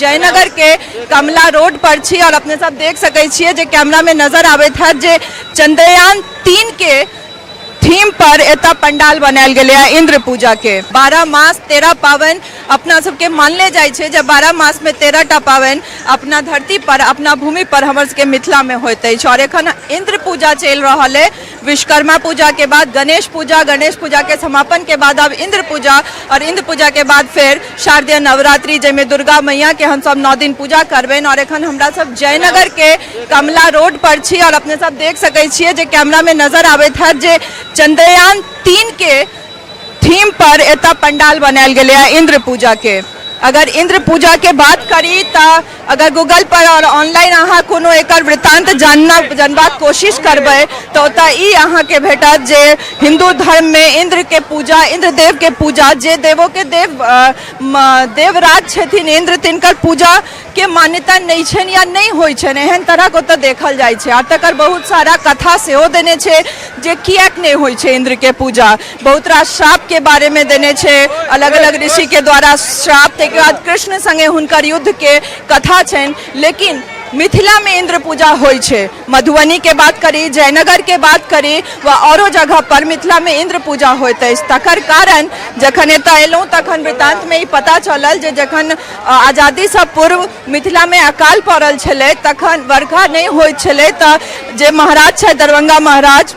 जयनगर के कमला रोड पर छी और अपने सब देख सकै छियै जे कैमरा में नजर आबैत हैत जे चंद्रयान 3 के थीम पर एतऽ पंडाल बनायल गेलै है इंद्र पूजा के। 12 मास 13 पाबनि अपना सबके मानले जाइ छै जे 12 मास में 13 टा पाबनि अपना धरती पर अपना भूमि पर हमर सबके मिथिला में होइत अछि। और एखन इंद्र पूजा चलि रहल है, विश्वकर्मा पूजा के बाद गणेश पूजा, गणेश पूजा के समापन के बाद अब इंद्र पूजा और इंद्र पूजा के बाद फिर शारदीय नवरात्रि जाहिमे दुर्गा मैया के हम सब 9 दिन पूजा करबनि। और एखन हमरा सब जयनगर के कमला रोड पर छी और अपने सब देख सकै छियै जे कैमरा में नजर आबैत हैत जे चंद्रयान 3 के थीम पर एतऽ पंडाल बनायल गेलै है इंद्र पूजा के। अगर इंद्र पूजा के बात करी तऽ अगर गूगल पर और ऑनलाइन अहाँ कोनो एकर वृत्तांत जानबाक कोशिश करबै तऽ ओतऽ ई अहाँके भेटत जे हिंदू धर्म में इंद्र के पूजा, इंद्रदेव के पूजा, जे देवो के देव देवराज छथिन इंद्र, तिनकर पूजा के मान्यता नहि छनि या नहि होइ छनि, एहन तरहक ओतऽ देखल जाइ छै। आओर तकर बहुत सारा कथा सेहो देने छै जे किएक नहि होइ छै इंद्र के पूजा। बहुत रास श्राप के बारे में देने छै, अलग अलग ऋषि के द्वारा श्राप, ताहिके बाद कृष्ण संगे हुनकर युद्ध के कथा छनि। लेकिन मिथिला में इंद्र पूजा होइ छै। मधुबनी के बात करी, जयनगर के बात करी वा औरो जगह पर मिथिला में इंद्र पूजा होइत अछि। तकर कारण जखन एतऽ एलहुँ तखन वृत्तांत में ई पता चलल जे जखन आजादी सँ पूर्व मिथिला में अकाल पड़ल छलै तखन बरखा नहि होइत छलै, तऽ जे महाराज छथि दरभंगा महाराज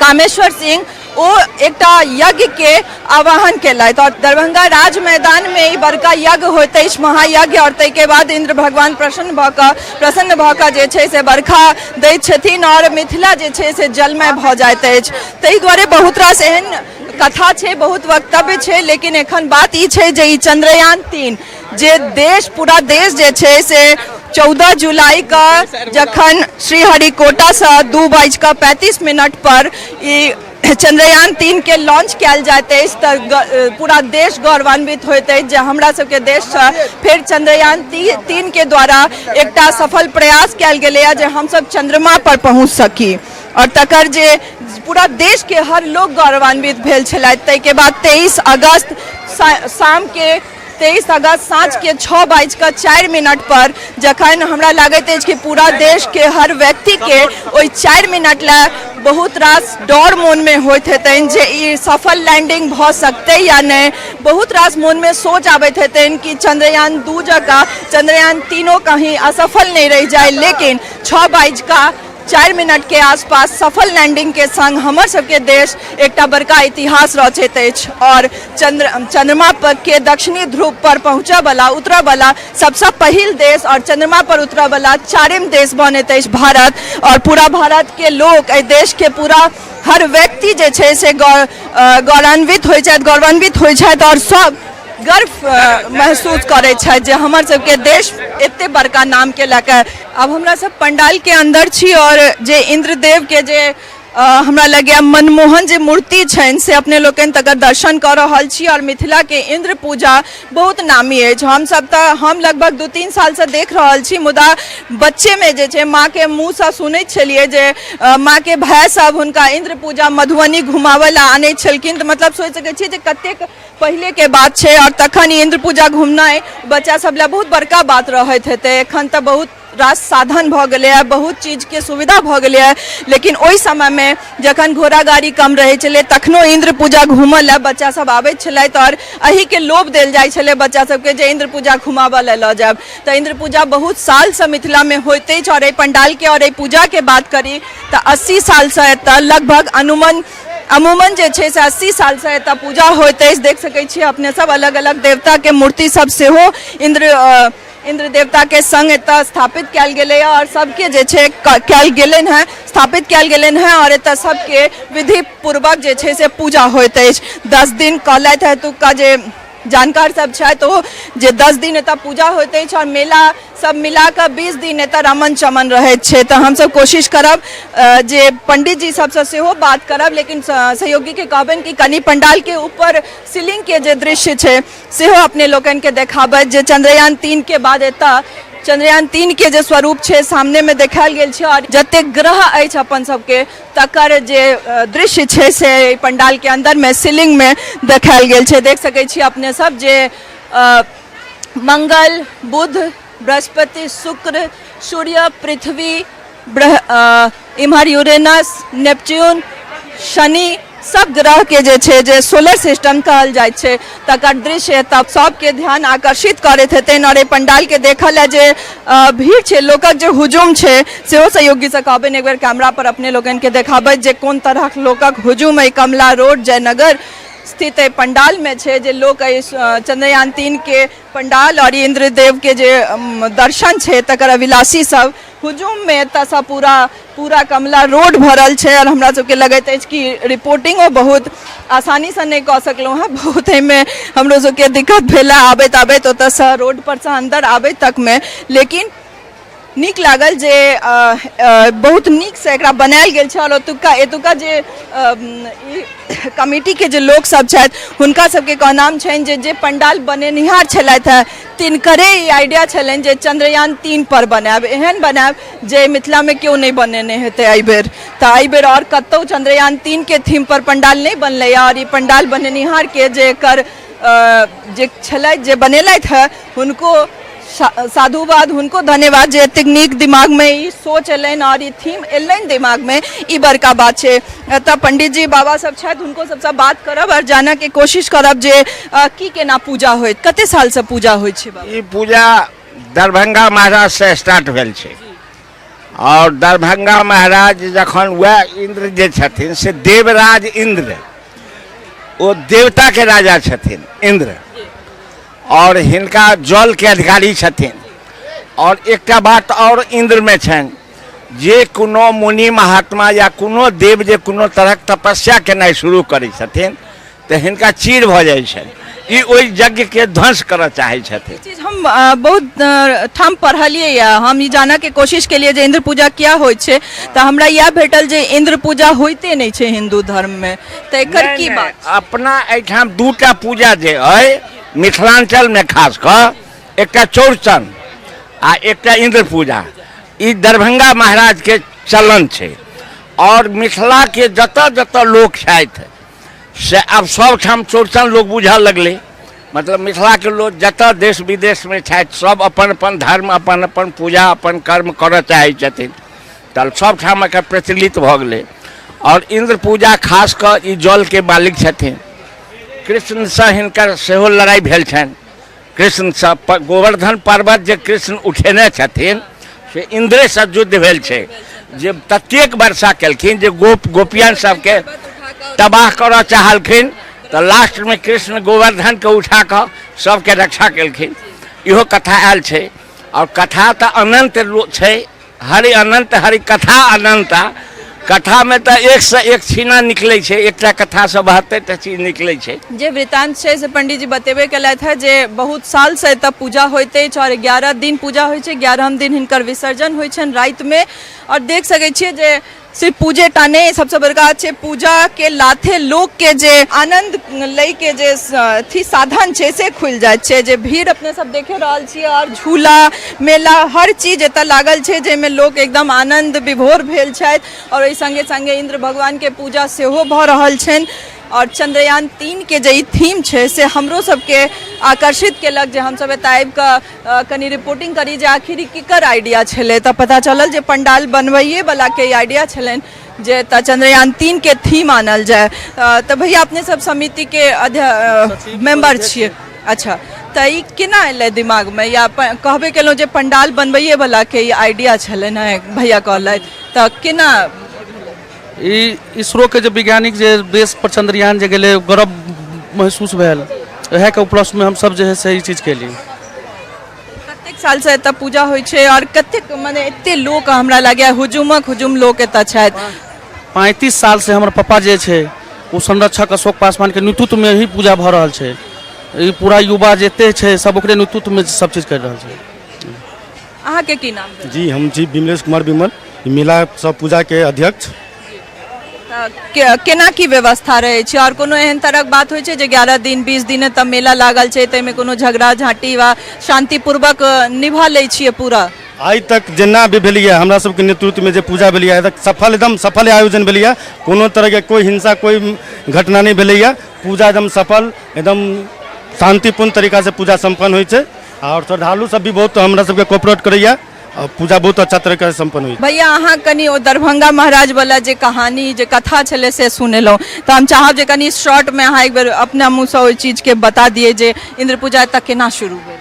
कामेश्वर सिंह, ओ एकटा यज्ञ के आवाहन केलथि और दरभंगा राज मैदान में ई बड़का यज्ञ होइत अछि, महायज्ञ। और ताहिके बाद इंद्र भगवान प्रसन्न भऽ कऽ जे छै से बरखा दैत छथिन और मिथिला जे छै से जलमय भऽ जाइत अछि। ताहि दुआरे बहुत रास एहन कथा छै, बहुत वक्तव्य छै। लेकिन एखन बात ई छै जे ई चंद्रयान 3 जे देश, पूरा देश जे छै से 14 जुलाई के जखन श्रीहरिकोटासँ 2:35 पर ई चंद्रयान 3 के लॉन्च कयल जाइत अछि तऽ पूरा देश गौरवान्वित होइत अछि जे हमरा सबके देशसँ फेर चंद्रयान 3 के द्वारा एकटा सफल प्रयास कयल गेलैए जे हमसब चंद्रमा पर पहुँच सकी। और तकर जे पूरा देश के हर लोग गौरवान्वित भेल छलथि। ताहिके बाद 23 अगस्त शाम के 23 अगस्त साँझ के 6:04 पर जखन हमरा लागैत अछि कि पूरा देश के हर व्यक्ति के ओहि 4 मिनट लए बहुत रास डर मोन में होइत हेतनि जे ई सफल लैंडिंग भऽ सकतै या नहि। बहुत रास मोन में सोच आबैत हेतनि कि चंद्रयान 2 जकाँ चंद्रयान 3 कहीं असफल नहि रहि जाय। लेकिन 6:04 के आसपास सफल लैंडिंग के संग हमर सबके देश एकटा बड़का इतिहास रचैत अछि और चंद्रमा पर के दक्षिणी ध्रुव पर पहुँचऽ वाला, उतरऽ वाला सबसँ पहिल देश और चंद्रमा पर उतरऽ वाला 4म देश बनैत अछि भारत। और पूरा भारत के लोक, एहि देश के पूरा हर व्यक्ति जे छै से गौरवान्वित होइ छथि, गौरवान्वित होइ छथि और सब गर्व महसूस करै छथि जे हमर सबके देश एते बड़का नाम के लऽ कऽ। आब हमरा सब पंडाल के अंदर छी और जे इंद्रदेव के जे हमरा लगैया मनमोहन जे मूर्ति छनि से अपने लोकनि तकर दर्शन कऽ रहल छी। और मिथिला के इंद्र पूजा बहुत नामी अछि। हम सब तऽ हम लगभग 2-3 सालसँ देख रहल छी, मुदा बच्चेमे जे छै माँके मुँहसँ सुनैत छलियै जे माँके भाय सब हुनका इंद्र पूजा मधुबनी घुमाबय लए आनै छलखिन। तऽ मतलब सोचि सकै छियै जे कतेक पहिलेके बात छै और तखन इंद्र पूजा घुमनाइ बच्चा सब लए बहुत बड़का बात रहैत हेतै। एखन तऽ बहुत रास साधन भऽ गेलैए, बहुत चीजके सुविधा भऽ गेलैए, लेकिन ओहि समयमे जखन घोड़ा गाड़ी कम रहै छलै तखनो इंद्र पूजा घूमऽ लए बच्चा सब आबैत छलथि और एहिके लोभ देल जाइ छलै बच्चा सबके जे इंद्र पूजा घुमाबऽ लए लऽ जायब। तऽ इंद्र पूजा बहुत सालसँ मिथिलामे होइत अछि। और एहि पंडालके और एहि पूजाके बात करी तऽ 80 सालसँ एतऽ लगभग अमूमन जे छै से 80 सालसँ एतऽ पूजा होइत अछि। देख सकै छियै अपने सब अलग अलग देवताके मूर्ति सब सेहो इंद्र देवता के संग एतऽ स्थापित कयल गेलैए और सबके जे छै कयल गेलनि हेँ, स्थापित कयल गेलनि हेँ और एतऽ सबके विधि पूर्वक जे छै से पूजा होइत अछि। 10 दिन कहलथि एतुक्का जे जानकार सब छथि ओ जे 10 दिन एतऽ पूजा होइत अछि और मेला सब मिला कऽ 20 दिन एतऽ रमन चमन रहैत छै। तऽ हमसब कोशिश करब जे पंडित जी सबसँ सेहो बात करब, लेकिन सहयोगीके कहबनि कि कनि पंडालके ऊपर सीलिंगके जे दृश्य छै सेहो अपने लोकनिके देखाबथि जे चंद्रयान 3 के बाद एतऽ चंद्रयान 3 के जे स्वरूप छै सामनेमे देखायल गेल छै और जतेक ग्रह अछि अपन सबके तकर जे दृश्य छै से एहि पंडालके अन्दरमे सीलिंगमे देखायल गेल छै। देख सकै छी अपने सब जे मंगल, बुध, बृहस्पति, शुक्र, सूर्य, पृथ्वी, इम्हर यूरेनस, नेपच्यून, शनि, सब ग्रह के जे छै, जे सोलर सिस्टम कहल जाइ छै, तकर दृश्य एतऽ सबके ध्यान आकर्षित करैत हेतनि। आओर एहि पंडाल के देखऽ लए जे भीड़ छै, लोकक जे हुजूम छै, सेहो सहयोगी से कहबनि एक बेर कैमरा पर अपने लोगन के देखाबैत जे कोन तरहक लोकक हुजूम एहि कमला रोड जयनगर स्थित एहि पंडाल में छै, जे लोक एहि चंद्रयान 3 के पंडाल और इंद्रदेव के जे दर्शन छै तकर अभिलाषी सब हुजूम में एतऽसँ पूरा पूरा कमला रोड भरल छै। आओर हमरा सबके लगैत अछि कि रिपोर्टिंगो बहुत आसानीसँ नहि कऽ सकलहुँ हेँ। बहुत एहिमे हमरो सबके दिक्कत भेल आबैत आबैत, ओतऽसँ रोड परसँ अन्दर आबैत तकमे। लेकिन नीक लागल जे बहुत नीकसँ एकरा बनायल गेल छै। आओर ओतुका एतुका जे ई कमिटीके जे लोकसभ छथि, हुनका सबके कहनाम छनि जे जे पंडाल बनेनिहार छलथि हेँ, तिनकरे ई आइडिया छलनि जे चंद्रयान 3 पर बनायब, एहन बनायब जे मिथिलामे केओ नहि बनेने हेतै एहिबेर। तऽ एहिबेर आओर कतहु चंद्रयान 3के थीम पर पंडाल नहि बनलैए। आओर ई पंडाल बनेनिहारके जे एकर जे छलथि, जे बनेलथि हेँ, हुनको साधुवाद, हुनको धन्यवाद जे एतेक नीक दिमागमे ई सोच एलनि आओर ई थीम एलनि दिमागमे। ई बड़का बात छै। एतऽ पंडितजी बाबा सब छथि, हुनको सबसँ बात करब आओर जानऽके कोशिश करब जे की केना पूजा होइत, कते सालसँ पूजा होइ छै बाबा? ई पूजा दरभंगा महाराजसँ स्टार्ट भेल छै। आओर दरभंगा महाराज जखन वएह इन्द्र जे छथिन से देवराज इन्द्र, ओ देवताके राजा छथिन इन्द्र, आओर हिनका जलके अधिकारी छथिन। आओर एकटा बात आओर इन्द्रमे छनि जे कोनो मुनि महात्मा या कोनो देव जे कोनो तरहक तपस्या केनाइ शुरू करै छथिन तऽ हिनका चीर भऽ जाइ छनि। ई ओहि यज्ञके ध्वंस करऽ चाहै छथिन। ई चीज हम बहुत ठाम पढ़लियै यऽ। हम ई जानऽके कोशिश केलियै जे इन्द्र पूजा किया होइ छै, तऽ हमरा इएह भेटल जे इन्द्र पूजा होइते नहि छै हिन्दू धर्ममे। तऽ एकर नहि, की नहि, बात? अपना एहिठाम दूटा पूजा जे अइ मिथिलाञ्चलमे खास कऽ, एकटा चौड़चन आ एकटा इन्द्र पूजा। ई दरभंगा महाराजके चलन छै। आओर मिथिलाके जतऽ जतऽ लोक छथि से आब सबठाम चौड़चन लोक बुझऽ लगलै। मतलब मिथिलाके लोक जतऽ देश विदेशमे छथि, सब अपन अपन धर्म, अपन अपन पूजा, अपन कर्म करऽ चाहै छथिन, तऽ सबठाम एकर प्रचलित भऽ गेलै। आओर इन्द्र पूजा खास कऽ ई जलके मालिक छथिन। कृष्णसँ हिनकर सेहो लड़ाइ भेल छनि। कृष्णसँ गोवर्धन पर्वत जे कृष्ण उठेने छथिन से इन्द्रेसँ युद्ध भेल छै, जे ततेक वर्षा केलखिन जे गोप गोपियन सबके तबाह करऽ चाहलखिन, तऽ लास्टमे कृष्ण गोवर्धनके उठा कऽ सबके रक्षा केलखिन। इहो कथा आयल छै। आओर कथा तऽ अनन्त छै। हरि अनन्त हरि कथा अनन्ता। कथामे तऽ एकसँ एक छीना निकलै छै। एकटा कथासँ 72टा चीज निकलै छै। जे वृत्तांत छै से पंडीजी बतेबे केलथि हेँ जे बहुत सालसँ एतऽ पूजा होइत अछि आओर 11 दिन पूजा होइ छै। 11म दिन हिनकर विसर्जन होइ छनि रातिमे। आओर देख सकै छियै जे सिर्फ पूजे टा नहि, सबसँ बड़का छै पूजाके लाथे लोकके जे आनन्द लैके जे अथी साधन छै से खुलि जाइत छै। जे भीड़ अपने सब देखे रहल छियै, आओर झूला, मेला, हर चीज एतऽ लागल छै, जाहिमे लोक एकदम आनन्द विभोर भेल छथि। आओर ओहि सङ्गे सङ्गे इन्द्र भगवानके पूजा सेहो भऽ रहल छनि। आओर चंद्रयान 3के जे ई थीम छै से हमरो सबके आकर्षित केलक जे हमसब एतऽ आबि कऽ कनि रिपोर्टिंग करी जे आखिर ई केकर आइडिया छलै। तऽ पता चलल जे पंडाल बनबैए वलाके ई आइडिया छलनि जे एतऽ चंद्रयान 3के थीम आनल जाय। तऽ भैया, अपने सब समितिके मेंबर छियै? अच्छा, तऽ ई केना एलै दिमागमे? या कहबे केलहुँ जे पंडाल बनबैए वलाके ई आइडिया छलनि हेँ, भैया कहलथि, तऽ केना? ई इसरोके जे वैज्ञानिक जे देश पर चंद्रयान जे गेलै, गर्व महसूस भेल। इएहके उपलक्ष्यमे हमसब जे है से ई चीज केली। कतेक सालसँ एतऽ पूजा होइ छै आओर कतेक मने एते लोक, हमरा लागैए हुजूमक हुजूम लोक एतऽ छथि? 35 सालसँ हमर पापा जे छै ओ संरक्षक अशोक पासवानके नेतृत्वमे ही पूजा भऽ रहल छै। ई पूरा युवा जते छै सब ओकरे नेतृत्वमे सब चीज करि रहल छै। अहाँके की नाम भेल? जी, हम छी विमलेश कुमार विमल, ई मेला सब पूजाके अध्यक्ष। तऽ केना की व्यवस्था रहै छै? आओर कोनो एहन तरहक बात होइ छै जे 11 दिन 20 दिन एतऽ मेला लागल छै, ताहिमे कोनो झगड़ा झाँटी वा शान्तिपूर्वक निभा लै छियै पूरा? आइ तक जेना भी भेलैए, हमरा सबके नेतृत्वमे जे पूजा भेलैए, आइ तक सफल, एकदम सफल आयोजन भेलैए। कोनो तरहके कोइ हिंसा, कोइ घटना नहि भेलैए। पूजा एकदम सफल, एकदम शान्तिपूर्ण तरीकासँ पूजा सम्पन्न होइ छै। आओर श्रद्धालु सब भी बहुत हमरा सबके कोऑपरेट करैया आओर पूजा बहुत अच्छा तरीका से सम्पन्न होइ। भैया, अहाँ कनि ओ दरभंगा महाराज वाला जे कहानी, जे कथा छलै, से सुनेलहुँ, तऽ हम चाहब जे कनि शॉर्टमे अहाँ एक बेर अपना मुँहसँ ओहि चीजके बता दियै जे इन्द्र पूजा एतऽ केना शुरू भेल।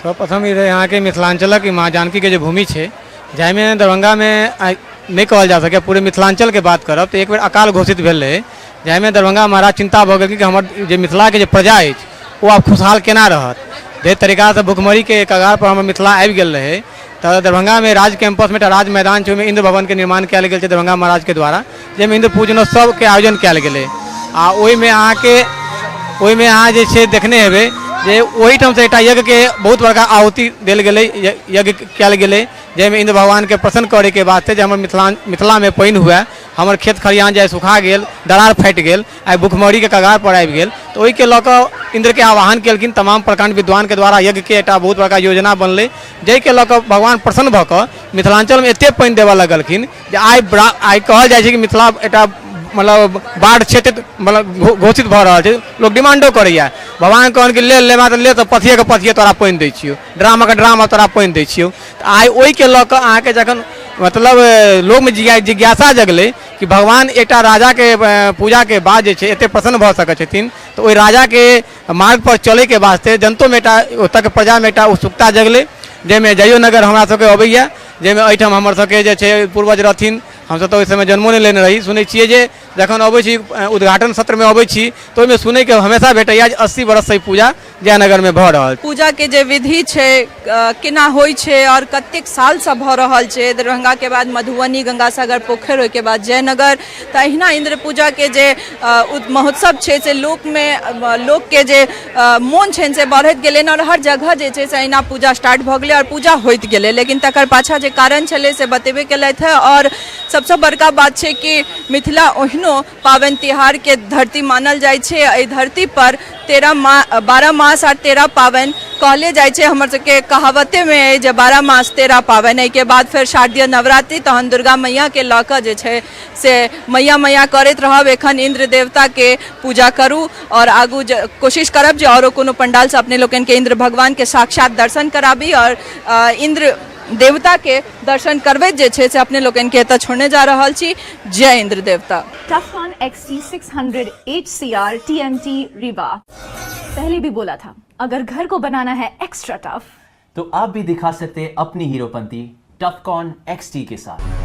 सर्वप्रथम ई रहै अहाँके मिथिलाञ्चलक ई माँ जानकीके जे भूमि छै, जाहिमे दरभंगामे आइ नहि कहल जा सकैए, पूरे मिथिलाञ्चलके बात करब तऽ एक बेर अकाल घोषित भेल रहै, जाहिमे दरभंगा महाराज चिन्ता भऽ गेलखिन कि हमर जे मिथिलाके जे प्रजा अछि ओ आब खुशहाल केना रहत। जाहि तरीकासँ भुखमरीके कगारपर हमर मिथिला आबि गेल रहै, तऽ दरभंगामे राज कैंपसमे एकटा राज मैदान छै, ओहिमे इन्द्र भवनके निर्माण कयल गेल छै दरभंगा महाराजके द्वारा, जाहिमे इन्द्र पूजनोत्सवके आयोजन कयल गेलै। आ ओहिमे अहाँके ओहिमे अहाँ जे छै देखने हेबै जे ओहिठामसँ एकटा यज्ञके बहुत बड़का आहुति देल गेलै, यज्ञ कयल गेलै, जाहिमे इन्द्र भगवानके प्रसन्न करैके वास्ते जे हमर मिथिलामे पानि हुए, हमर खेत खलिहान जे सुखा गेल, दरार फाटि गेल, आइ भुखमरीके कगारपर आबि गेल। तऽ ओहिके लऽ कऽ इन्द्रके आह्वान केलखिन। तमाम प्रकाण्ड विद्वानके द्वारा यज्ञके एकटा बहुत बड़का योजना बनलै, जाहिके लऽ कऽ भगवान प्रसन्न भऽ कऽ मिथिलाञ्चलमे एतेक पानि देबऽ लगलखिन जे आइ कहल जाइ छै कि मिथिला एकटा मतलब बाढ़ि क्षेत्र मतलब घोषित भऽ रहल छै। लोक डिमांडो करैए। भगवान कहलखिन, ले लेबा तऽ ले, तऽ पथिएके पथिए तोरा पानि दै छियौ, ड्रामके ड्राम तोरा पानि दै छियौ। तऽ आइ ओहिके लऽ कऽ अहाँके जखन मतलब लोकमे जिज्ञासा जगलै कि भगवान एकटा राजाके पूजाके बाद जे छै एतेक प्रसन्न भऽ सकै छथिन, तऽ ओहि राजाके मार्गपर चलैके वास्ते जनतोमे एकटा, ओतऽके प्रजामे एकटा उत्सुकता जगलै, जाहिमे जयो नगर हमरा सबके अबैए, जाहिमे एहिठाम हमर सबके जे छै पूर्वज रहथिन। हमसब तऽ ओहि समय जन्मो नहि लेने रही। सुनै छियै जे जखन अबै छी, उद्घाटन सत्रमे अबै छी, तऽ ओहिमे सुनैके हमेशा भेटैए जे 80 बरससँ ई पूजा जयनगरमे भऽ रहल। पूजाके जे विधि छै, केना होइ छै आओर कतेक सालसँ भऽ रहल छै, दरभंगाके बाद मधुबनी, गंगासागर पोखरि, ओहिके बाद जयनगर, तऽ अहिना इन्द्र पूजाके जे महोत्सव छै से लोकमे, लोकके जे मोन छनि से बढ़ैत गेलनि आओर हर जगह जे छै से अहिना पूजा स्टार्ट भऽ गेलै आओर पूजा होइत गेलै। लेकिन तकर पाछाँ जे कारण छलै से बतेबे केलथि हेँ। आओर सबसँ बड़का बात छै कि मिथिला ओहिनो पाबनि तिहारके धरती मानल जाइ छै। एहि धरती पर 13 मा 12 मास आ 13 पाबनि कहले जाइ छै। हमर सबके कहावतेमे अइ जे 12 मास 13 पाबनि। एहिके बाद फेर शारदीय नवरात्रि, तहन दुर्गा मैयाके लऽ कऽ जे छै से मैया मैया करैत रहब। एखन इन्द्र देवताके पूजा करू आओर आगू कोशिश करब जे आओरो कोनो पंडालसँ अपने लोकनिके इन्द्र भगवानके साक्षात दर्शन कराबी आओर इन्द्र देवताके दर्शन करबैत जे छै से अपने लोकनिके एतऽ छोड़ने जा रहल छी। जय इन्द्र देवता। Tufcon XT600 HCR TMT Rewa। पहले भी बोला था, अगर घर को बनाना है एक्स्ट्रा टफ तो आप भी दिखा सकते हैं अपनी हीरोपंती टफकॉन XT के साथ।